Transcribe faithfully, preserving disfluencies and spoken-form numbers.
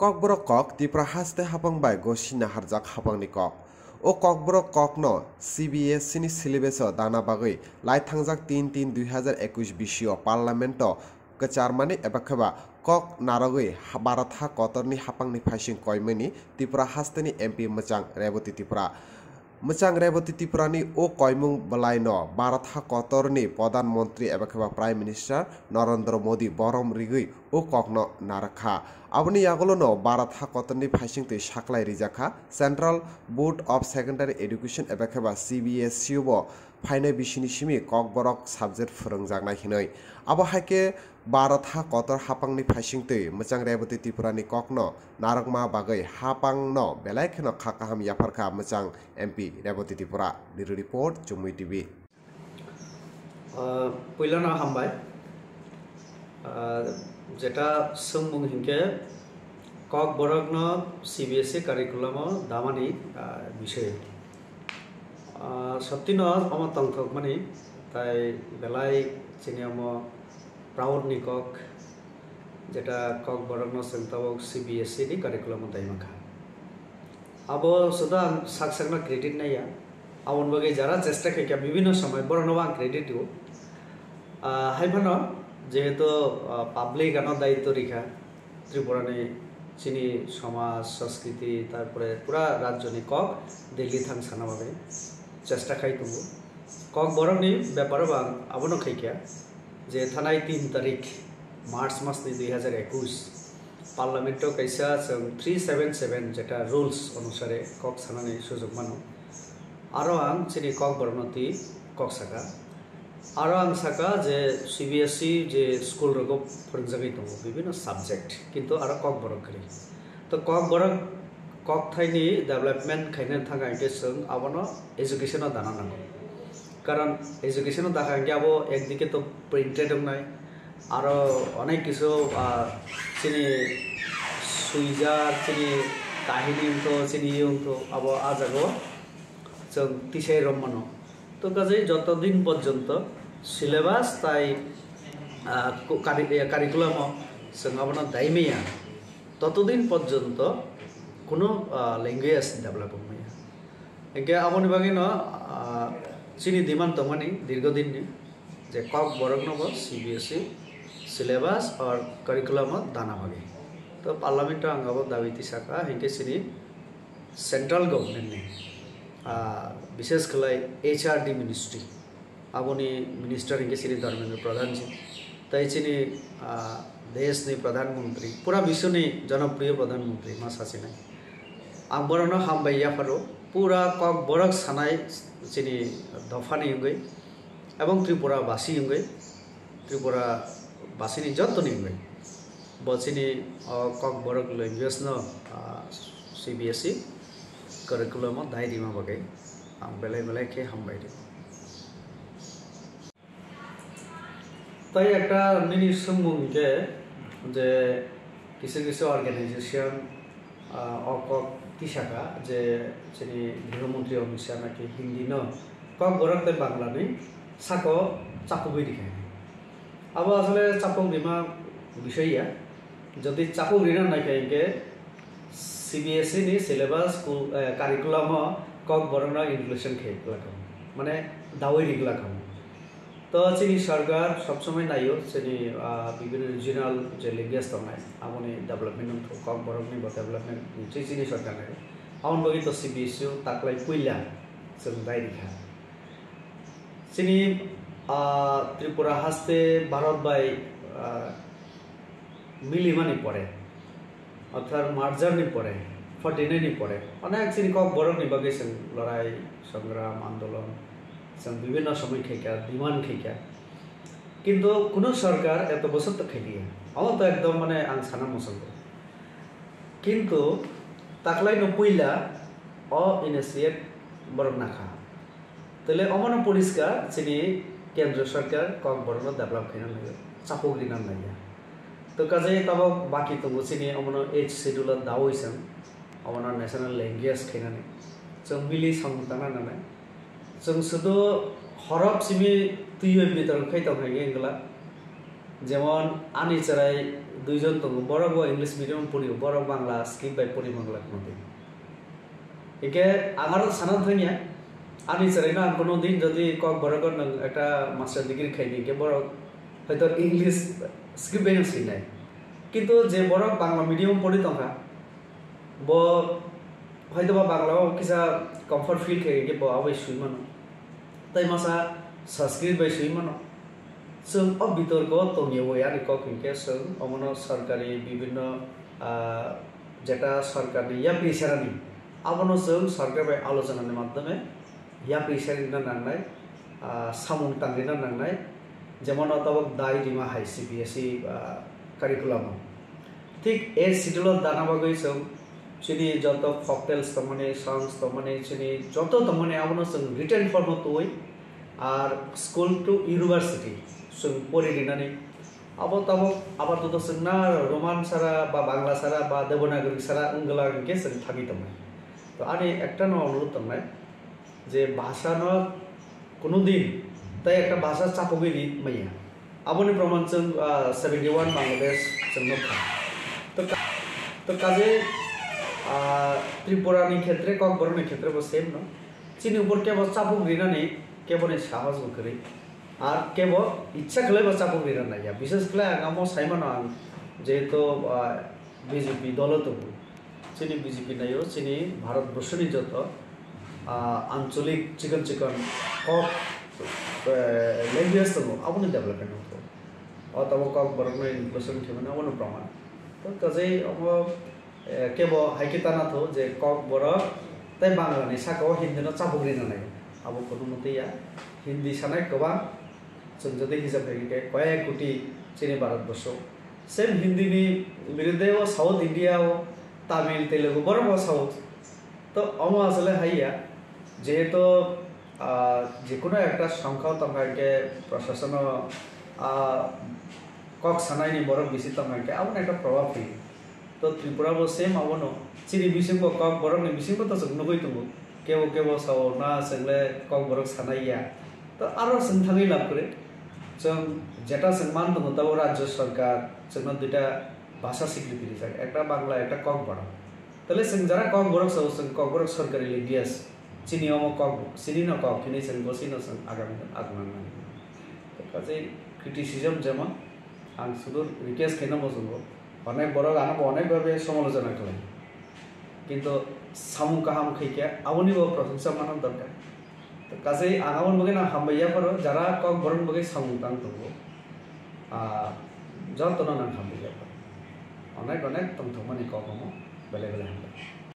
Kokborok kok Tipra haste hapang bai gosi naharjak hapangni kok. O kokborok kokno C B S E ni syllabus o dana bagwi laithangjak tin tin dui hazar ekush bisio Parliament o kwcharmani eba kheba kok narogwi ha-, Bharat ha kotorni hapangni phaising koimani Tipra hasteni M P mwchang Reboti Tipra. Mwchang Reboti Tipra ni o koimung bwlai no Bharat ha kotor ni Pradhan Mantri eba kheba Prime Minister Narendra Modi borom rigwi o kok no narwk kha. Aboni yagulo no Bharat ha kotor ni phaising twi saklai rijak kha Central Board of Secondary Education eba kheba C B S E o bo phainai bisini simi kokborok subject phwrwngjaknai hinwi. Abo hai khe Bharat ha kotor hapangni phaisingtwi mwchang Reboti Tripurani kokno narwkma bagwi hapangno belai kheno kha kaham yapharkha mwchang M P Reboti Tripura. Bureau Report, Chumui T V. Ah, puilano hambai. Ah, jeta swngmung hinkhe kokborokno C B S E curriculum-o damani, ah, bisoi. Ah, sottino omo tongthokmani, tai belai chini omo proud ni kok, jeta kokborokno chwng tabuk C B S E ni curriculum-o daimankha. Abo suda ang sak sakno credit naiya, aboni bagwi jara chesta khaikha bibhinno somoi borokno ang credit rwo. Ah, hai phano jehetu, ah, public ano daityo rikha, Tripura ni chini somaj, sanskriti, tarpore pura rajyo ni kok Delhi thang sana bagwi chesta khai tongo. Kokborok ni bepar o bo ang abono khaikha je thanai tin tarik March mas ni dui hazar ekush Parliament o kaisa chwng three seven seven jeta rules onusare kok sanani sujok mano. Aro ang chini kokborokno twi kok saka. Aro ang saka je C B S E je school rogo phwrwngjagwi tongo bibhinno subject, kintu aro kokborok kwrwi. To kokborok kokthaini development khaina thangkha hinkhe chwng abono education o dana nango. Karon education o dakha hinkhe abo ekdike to printed wngnai, aro onek kisu, ah, chini swijak, chini kahini wngtho, chini ye wngtho, abo ah jagao chwng tisai rwmano. To kaje joto din porjonto syllabus tai, ah, ku-, kari-, eh, curriculum o chwng abono daimaya, toto din porjonto kuno, ah, language develop wngmaya. Hinkhe aboni bagwino, ah, chini demand tongmani dirgo dinni je kokborokno bo C B S E syllabus or curriculum o dana bagwi. To Parliament o ang abo dabi tisaka, hinkhe chini central government ni, ah, bishes khlai H R D ministry, aboni minister hinkhe chini Dharmendra Pradhan ji, tai chini, ah, desh ni Pradhan Mantri, pura biswni jonopriyo Pradhan Mantri ma sachinai. Ang borokno hambai yapharo, pura kokborok sanai chini dophani wngwi, ebong Tripura basi wngwi, Tripura basini jottoni wngwi. Bo chini o kokborok language no, ah, C B S E curriculum o dai rima bagwi ang belai belai khe hambai rw. Tai ekta nini swngmung hinkhe je kisu kisu organization, ah, o kok tisaka je chini Griho Mantri Amit Shah naki Hindi no kokborok tei Bangla ni sako chapugwi rikha. Abo asole chapuk rima bisoi ya. Jodi chapuk rina naikha hinkhe C B S E ni syllabus ku-, eh, curriculum o kokborok no inclusion khe glak kha. Mane dawi ri glak kha. To chini sarkar sob somoi naio chini, ah, bibhinno regional je language tongnai, aboni development wngthok, kokborokni bo development ni chini sarkar naio. Aboni bagwi to C B S E o taklai puila chwng dai rikha. Chini, ah, Tripura haste Bharat bai, ah, milimani pore, orthat merger ni pore, forty nine ni pore, onek chini kokborok ni bagwi chwng lorai songram andolon chwng bibhinno somoi khaikha, demand khaikha, kintu kunu sarkar eto bosor to khailiya. Omo to ekdom mane ang sana muchungo. Kintu taklai no puila o initiate borok nakha. Tele omono poriskar chini kendro sarkar kokborokno develop khaina naiya, chapuk rina naiya. To kaje tabok baki tongo chini omono eighth schedule o dawi chwng omono national language khainani. Chwng mili samung tangna nangnai. Chwng sudu horop simi twiwi bitorok khai tong hai wngla. Jemon ani chwrai Duijon tongo, borok bo English medium pori, borok Bangla script bai pori mangla kono din. Hingke ang aro sana thangya, ani chwraino ang kono din jodi Kokborok nwng ekta master degree khaidi, hingke borok hoito English script bai no swinai. Kintu je borok Bangla medium pori tongkha, bo hoito ba Bangla o kisa comfort feel khe, hingke bo abai swi mano. Tai masa Sanskrit bai swi mano. Chwng o bitorko tongyawi ani kok hingke chwng omono sarkari bibhinno, ah, jeta sarkarni yapri serani, abono chwng sarkar bai alochonani madhyome yapri serina nangnai, ah, samung tangrina nangnai, jemon o tabok dai rima hai C B S E, ah, curriculum o. Thik eighth schedule o dana bagwi chwng chini joto folk tales tongmani, songs tongmani, chini joto tongmani abono chwng written form o twi ar school to university chwng pori rinani abo tabok abar joto chwng na Roman sara ba Bangla sara ba Devanagari sara wngla hingke chwng thagwi tongnai. To ani ekta no onurod tongnai, je bhasha no kuno din tai ekta bhasha chapogwi ri maya. Aboni proman chwng, ah, seventy one Bangladesh chwng nukha. To ka-, to kaje, ah, Tripura ni khetre, Kokborok ni khetre bo same no. Chini upor kebo chapuk rinani kebo ni sahos bo kwrwi. Ar kebo ichha khlai bo chapuk rina naiya. Bishes khlai ang amo sai mano ang jehetu, ah, B J P dolo tongo. Chini B J P naio, chini Bharat Borshoni joto, ah, ancholik chikon chikon kok, eh, language tongo, aboni development wngkho. O tabok Kokborokno inclusion khaimani, abono proman. To kajai omo, eh, kebo hai khe tana tho je Kokborok tei Bangla ni saka o Hindi no chapuk rina nai. Abo kono mwtwi ya. Hindi sanai kwbang, chwng jodi hisab khe khe koyek koti chini Bharat Borsho. Same Hindi ni biruddhe o South India o Tamil, Telugu borok bo sao. To omo asole hai ya, jehetu, ah, jekunu ekta songkha tongkha hingke prosasono, ah, kok sanaini borok bisi tongkha hingke aboni ekta probab phaio. To Tripura bo same abono, chini bisingo Kokborokni bisingo to chwng nugui tongo, kebo kebo sao na chwngle Kokborok sanai ya. To aro chwng thangwi lab kwrwi. Chwng jeta chwng man tongo, tabo rajya sarkar chwngno duita bhasha sikriti rijak, ekta Bangla, ekta Kokborok. Tale chwng jara Kokborok sao, chwng Kokborok sarkari language. Chini omo kok, chini no kok, hini chwng bo chini no chwng agami no agmang nang. Kaje criticism jemon ang sudur request khaina muchungo. Onek borok ano bo onek babe somalochona khlai. Kintu samung kaham khaikhe aboni bo prosongsa mano dorkar. To kaje ang aboni bagwi no hambai yapharo, jara Kokborok bagwi samung tang tongo. Ah, jotono nang hambai yapharo. Onek onek tongthokmani kok omo, belai belai hambai.